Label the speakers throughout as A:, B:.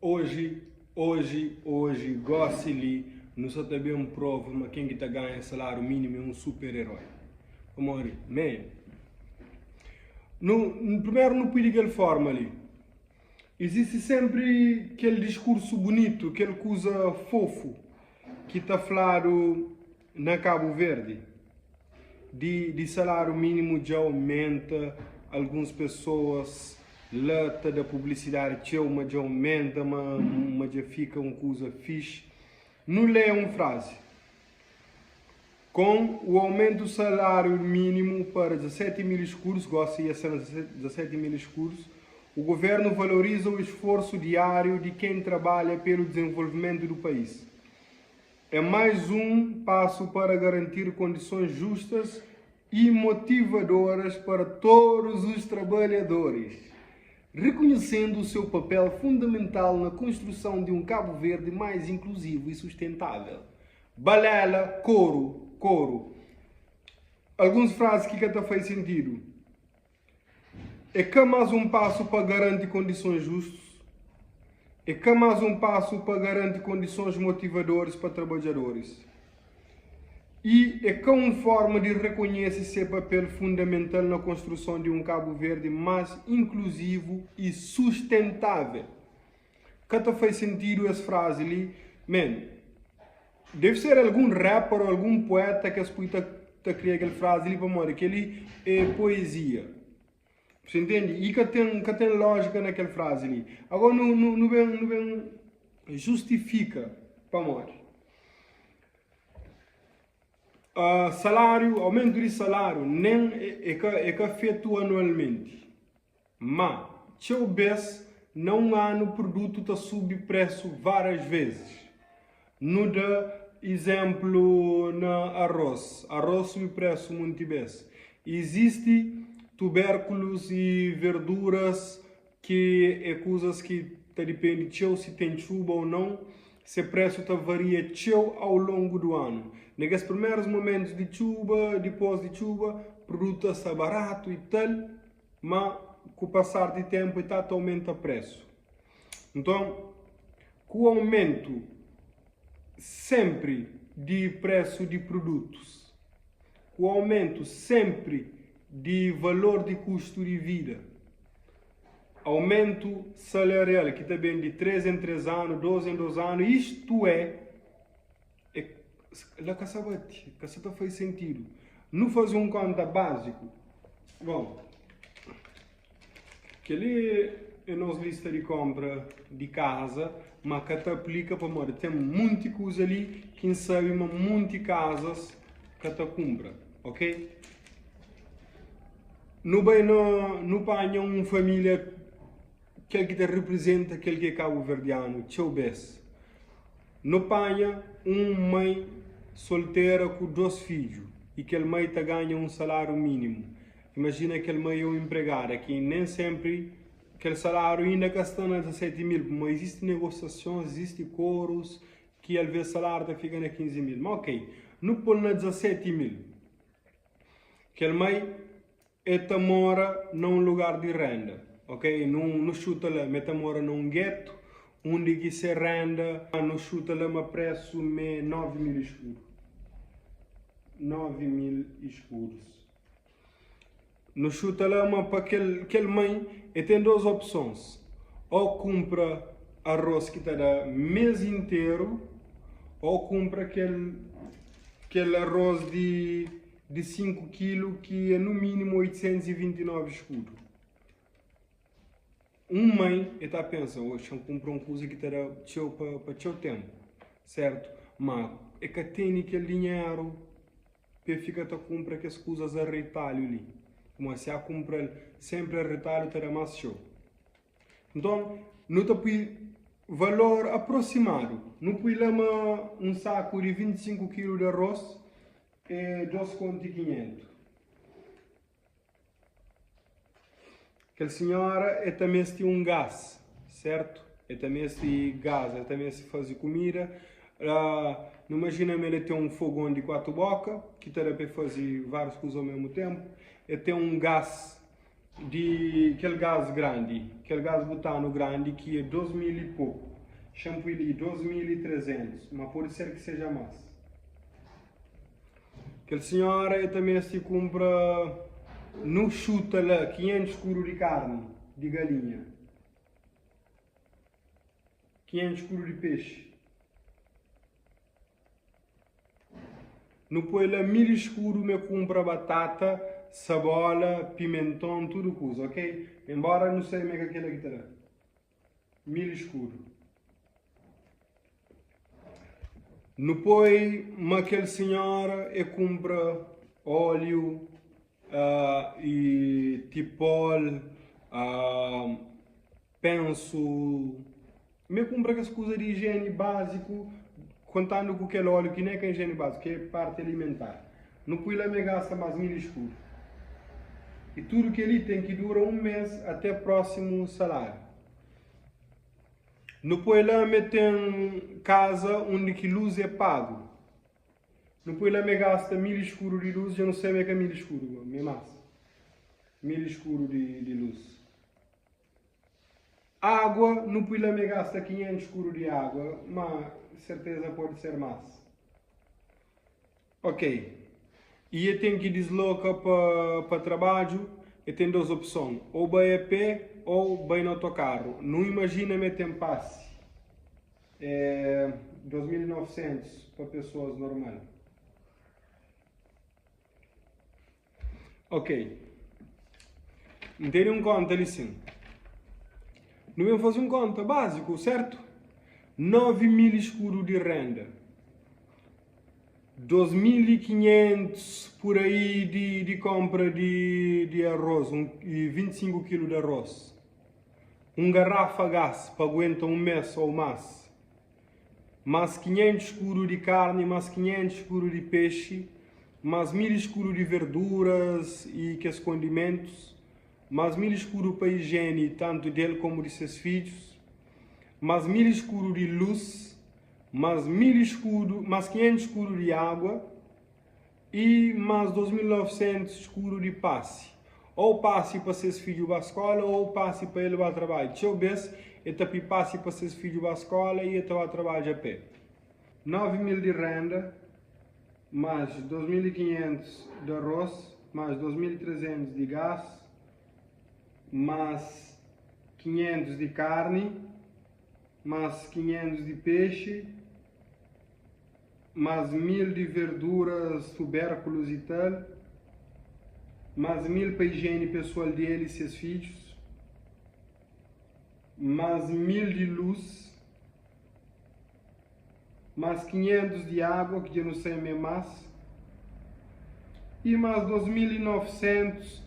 A: Oji, oji, oji, gósi li, nu sa ta ben prova ma ken ki ta ganha saláriu mínimu é un super-erói. Pamodi, man, nu, primeru nu pui di kel fórma li, izisti sénpri kel diskursu bunitu, kel kuza fofu ki ta fladu na Kabu Verdi. Di di saláriu mínimu dja aumenta, alguns pesoas la ta da publisidadi txeu ma dja aumenta, ma ma dja fika un kuza fixi. Nu lé un frazi, Com o aumento do salário mínimo para 17 mil escudos, gósi ia ser na 17 mil escudos, o governo valoriza o esforço diário de quem trabalha pelo desenvolvimento do país. É mais um passo para garantir condições justas e motivadoras para todos os trabalhadores, reconhecendo o seu papel fundamental na construção de um Cabo Verde mais inclusivo e sustentável. Balela, koru, koru. Alguns frazi ki ka ta fai sentidu. É ka más un pasu pa garanti kondisons justus. É ka más un pasu pa garanti kondisons motivadoris pa trabadjadoris. I é ka un forma di rekonhese se papel fundamental na konstruson di un Kabu Verdi más inkluzivu i sustentável. Ka ta fai sentidu es frazi li, men. Deve ser algun rapper ou algun poeta ki es pui ta ta kria kel frazi li pamodi keli é poezia. Você entende? I ka ten ka ten lógica na kel frazi li. Agora nu nu nu ben nu ben justifika pamodi. Uh, saláriu, aumentu di saláriu nen é, é ka é ka fetu anualmenti. Má, txeu bês, na un anu produtu ta subi présu várias vezes. Nu da izénplu na arôs. Arôs subi présu monti bês. Izisti tubérkulus i verduras ki é kuzas ki ta dipende txeu si ten txuba ô nau. Se présu ta varia txeu au longu du anu. Na kes primerus momentus di txuba, dipôs di txuba, produtu ta sta baratu i tal. Ma ku pasar di ténpu e ta ta aumenta présu. Nton, ku aumentu sénpri di présu di produtus, ku aumentu sénpri di valor di kustu di vida, aumentu salarial ki ta ben di três en três anu, dôs en dôs anu, istu é, É la ka sa bati, ka sa ta fai sentidu. Nu faze un konta báziku. Bon, kel-li é nos lista di konpra di kaza, ma ka ta aplika pamodi ten munti kuza li ki N sabe ma munti kazas ka ta kunpra, ok? Nu bai na, nu panha un família kel ki ta riprizenta kel ki é kabuverdianu txeu bês. Nu panha un mai soltera ku 2 fidju i kel mai ta ganha un saláriu mínimu. Imajina kel mai é un inpregada ki nen sénpri kel saláriu inda ka sta na 17 mil, pamodi izisti negosiasons, izisti korus ki alvês saláriu ta fika na 15 mil. Ma ok, nu pô-l na 17 mil. Kel mai E ta mora na un lugar di renda, ok? Nu nu xuta la ma e ta mora na un getu undi ki se renda, nu xuta la ma presu m'é 9000 iskudu. 9000 iskudus. Nu xuta la ma pa kel kel mãi e ten dos opsons, ô kunpra arroz ki ta da mes interu ô kunpra kel kel arroz di di 5 kilu ki é nu mínimu 829 skudu. Un mãe e ta pensa, oxa, N kunpra un kuza ki ta da txeu pa, pa txeu ténpu, sértu? Má e ka tene kel dinheru pa e fika ta kunpra kes kuzas a retalhu li. Pamodi si a kunpra-l sénpri a retalhu ta da más txeu. Nton, nu ta pui valor aprosimadu. Nu pui la ma un saku di 25 kilu di arroz É 2 kontu i 500. Kel sinhora e ta meste un gas, sertu? E ta meste gas, e ta meste faze kumida. Nu imajina ma el ten un fogon di 4 boka ki ta da pa el faze várius kuza au mesmu tenpu. El ten un gas di kel gas grandi, kel gas butanu grandi ki é 2000 i poku. Xanpui li 2300, ma pode ser ki seja más. Kel sinhora e ta meste kunpra nu xuta la 500 kuru di karni di galinha, 500 kuru di pexi. Nu poi la 1000 escudo me kunpra batata, sabola, pimenton, tudu kuza, ok? Enbora nu sai me ka kela ki ta da. 1000 escudo. Nu poi ma kel sinhora e kunpra óleo uh, e tipol, uh, pensu, me kunpra kes kuza di higiene básiku, kontandu ku kel óleo ki nem ka higiene básiku, ki é parte alimentar. Nu pui la me gasta más 1000 escudo. E tudu kel-li ten ki dura un mês até prósimu saláriu. Nu poi la me ten kaza undi ki lus é pagu. Nu poi la me gasta 1000 escudo di lus, dja nu sai me ka 1000 escudo, me más. 1000 escudo di, di lus. Água, nu pui la me gasta 500 escudo di água, ma serteza pode ser más. Ok. E e ten ki disloka pa pa trabadju, e ten dos opson, ou bai a pé ou bai na autokarru. Nu imajina ma e ten pasi, é 2900 pa pesoas normal. Ok. N tene un konta li sin. Nu ben faze un konta básiku, sertu? 9000 eskudu di renda. 2500 pur aí di, di compra di, di arroz, um, e 25 kg di arroz. Un garrafa gás pa aguenta un mês ou más. Más 500 escudo di carne, más 500 escudo di peixe, más 1000 escudo di verduras e kes condimentos, más 1000 escudo pa higiene tanto del como di ses fidjus, más 1000 escudo di luz, más 1000 escudo, más 500 escudo di água e más 2900 escudo di passe. Ou passe pa ses fidju ba skola ou passe pa el ba trabadju. Txeu bes e ta pi passe pa ses fidju ba skola e e ta ba trabadja a pé. 9000 di renda, más 2500 di arroz, más 2300 di gás, más 500 di carne, más 500 di peixe, más 1000 di verduras, tubérculos e tal, más 1000 pa higiene pessoal di el e ses fidjus, más 1000 di luz, más 500 di água, ki dja nu sai me más, e más 2900,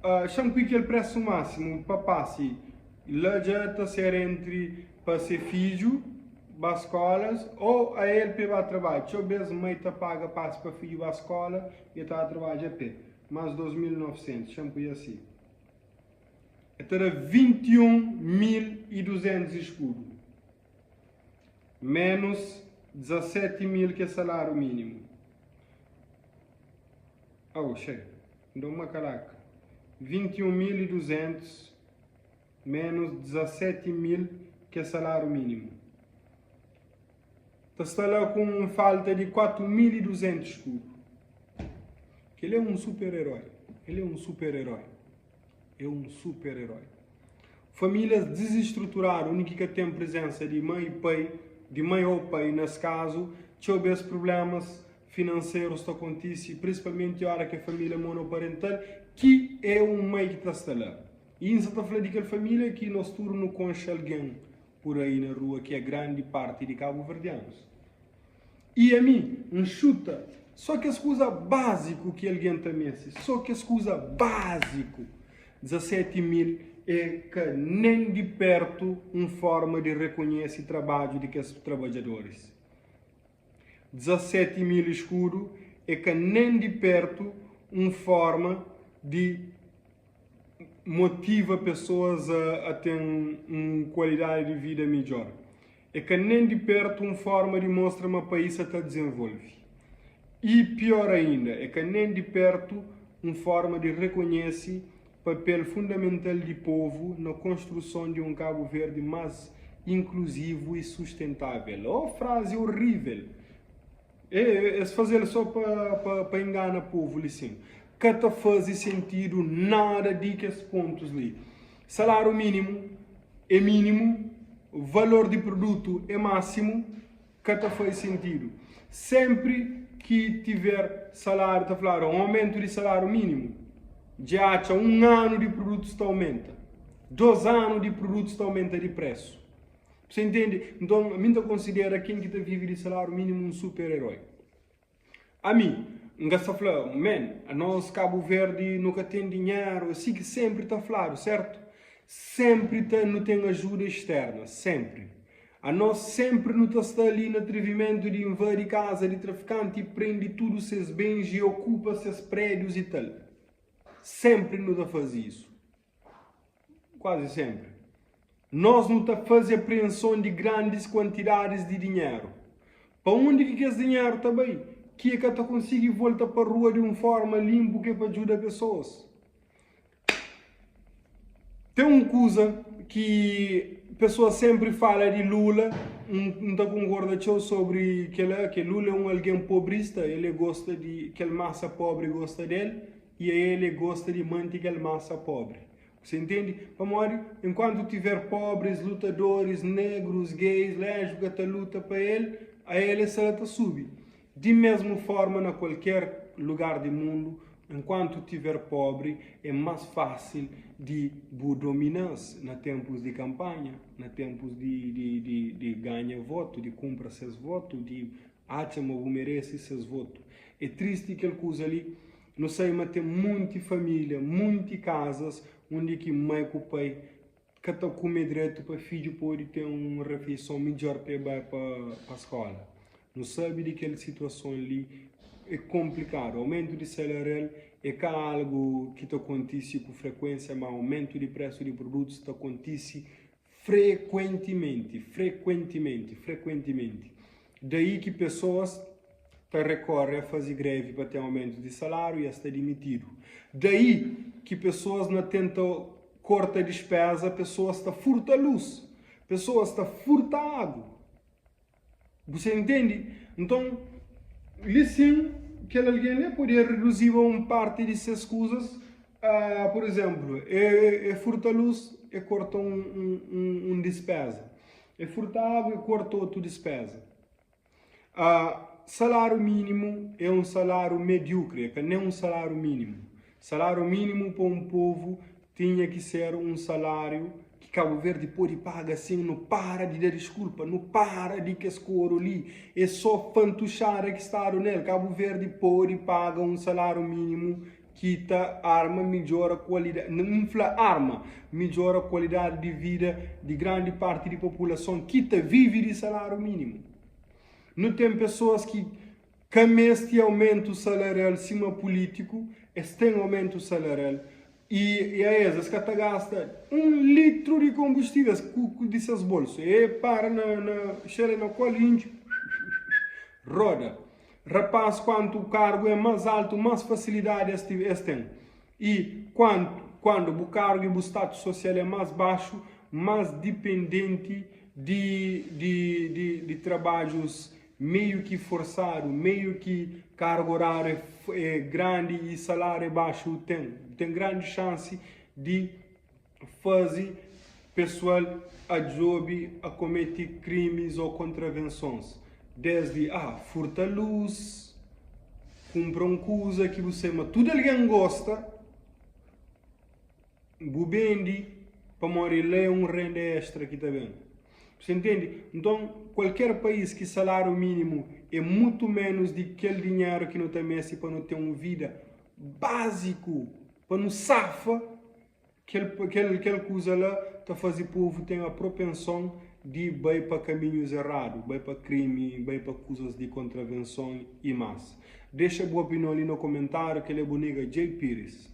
A: uh, xa-m kui kel preço máximo pa passe, la dja ta ser entre pa se fidju ba skolas ou a el pa e ba trabadju. Txeu bes mai ta paga passe pa fidju ba skola e ta ba trabadja a pé. Más 2900, xa-m pui asi. E ta da 21.200 escudo. Menos 17.000 ki é salário mínimo. Oh, chega. N da uma calaca. 21.200 menos 17.000 ki é salário mínimo. Ta sta la ku un falta di 4.200 escudo. Kel é un super-herói. El é un super-herói. É un super-herói. Famílias desestruturadu, undi ki ka ten prezensa di mãe e pai, di mãe ou pai, nes kazu, txeu bes prublemas finanserus ta kontise, prinsipalmenti ora ki é família monoparental, ki é un mãe ki ta sta la. I N sa ta fla di kel família ki nos tudu nu konxe algen pur aí na rua ki é grandi parti di kabuverdianus. I ami, N xuta so kes kuza básiku ki algen ta meste, so kes kuza básiku. 17 mil é ka nen di pertu un forma di rekonhese trabadju di kes trabadjadoris. 17 mil eskudu é ka nen di pertu un forma di motiva pesoas a ten un kualidadi di vida midjor. É ka nen di pertu un forma di mostra ma país sa ta dizenvolve. I pior ainda, é ka nen di pertu un forma di rekonhese papel fundamental di povu na konstruson di un Kabu Verdi más inkluzivu i sustentável. Oh frazi orível! Es faze-l só pa ingana povu li sin. Ka ta faze sentidu nada di kes pontus li. Saláriu mínimu é mínimu, valor di produtu é másimu, ka ta faze sentidu. Sénpri ki tiver saláriu, ta fladu un aumentu di saláriu mínimu, dja atxa un anu di produtus ta aumenta, dos anu di produtus ta aumenta di présu. Você entende? Nton, ami N ta konsidera ken ki ta vive di saláriu mínimu un super-eroi. Ami, N ka sta fla, man, anos Kabu Verdi nu ka ten dinheru, asi ki sénpri ta fladu, sértu? Sénpri ta nu ten ajuda externa, sénpri. Anos sénpri nu ta sta li na trivimentu di invadi kaza di trafikanti, prende tudu ses bens i okupa ses prédius i tal. Sénpri nu ta faze isu. Kuazi sénpri. Nos nu ta faze apreenson di grandis kuantidadis di dinheru. Pa undi ki kes dinheru ta bai? Ki e ka ta konsigi volta pa rua di un forma linpu ki é pa djuda pesoas. Ten un kuza ki pesoas sénpri fala di Lula, N ta konkorda txeu sobri kela, ki Lula é un algen pobrista, el é gosta di kel masa pobri gosta del, i el é gosta di mante kel masa pobri. Você entende? Pamodi enquanto tiver pobres, lutadores, negros, gays, lésbicas ta luta pa el, a el essa ta subi. Di mesmu forma na kualker lugar di mundu, enquanto tiver pobri é mas fásil di bu domina-s na tempus di kampanha, na tempus di, di, di, di ganha votu, di kumpra ses votu, di atxa ma bu merese ses votu. É tristi kel kuza li. Nu sabe ma ten munti família, munti kazas undi ki mai ku pai ka ta kume dretu pa fidju pode ten un refeison midjor pa el bai pa skola. Nu sabe di kel situason li é konplikadu. Aumentu di salarial é ka algu ki ta kontise ku frekuénsia, má aumentu di présu di produtus ta kontise frekuentimenti, frekuentimenti, frekuentimenti. Daí ki pesoas ta rekore a faze grevi pa ten aumentu di saláriu i es ta dimitidu. Daí ki pesoas na tenta korta dispéza, pesoas ta furta lus, pesoas ta furta agu. Você entende? Nton, li sin, kel algen li podia reduziba un parti di ses kuzas. Uh, por exemplu, e, e furta lus, e korta un, un, un, un dispeza. E furta agu, e korta otu dispeza. Uh, saláriu mínimu é un saláriu mediúkri, é ka nen un saláriu mínimu. Saláriu mínimu pa un povu tinha ki ser un saláriu ki Kabu Verdi pode paga sin nu para di da diskulpa, nu para di kes koru li, é so fantuxada ki stadu nel. Kabu Verdi pode paga un saláriu mínimu ki ta arma midjora kualidadi, N fla arma, midjora kualidadi di vida di grandi parti di populason ki ta vivi di saláriu mínimu. Nu ten pesoas ki ka meste aumentu salarial sima pulítiku, es ten aumentu salarial i a es, es ka ta gasta un litru di konbustível ku di ses bolsu. E para na na xera na kol intxi roda. Rapaz kuantu kargu é más altu, más fasilidadi es es ten. I kuantu kuandu bu kargu i bu status sosial é más baxu, más dipendenti di di di di trabadjus meiu ki forsadu, meiu ki karga oráriu é grandi i saláriu é baxu, ten ten grandi xansi di faze pesoal a djobe a komete krimis ô kontravensons, desdi a furta lus, kunpra un kuza ki bu sai ma tudu algen gosta, bu bende pamodi la é un renda extra ki ta ben. Você entende? Nton, kualker país ki saláriu mínimu é mutu ménus di kel dinheru ki nu ta meste pa nu ten un vida báziku, pa nu safa, kel, kel, kel kuza la ta faze povu ten a propenson di bai pa kaminhus eradu, bai pa krimi, bai pa kuzas di kontravenson i más. Dexa bu opinion li na komentáriu. Kel é bu nigga Jay Pires.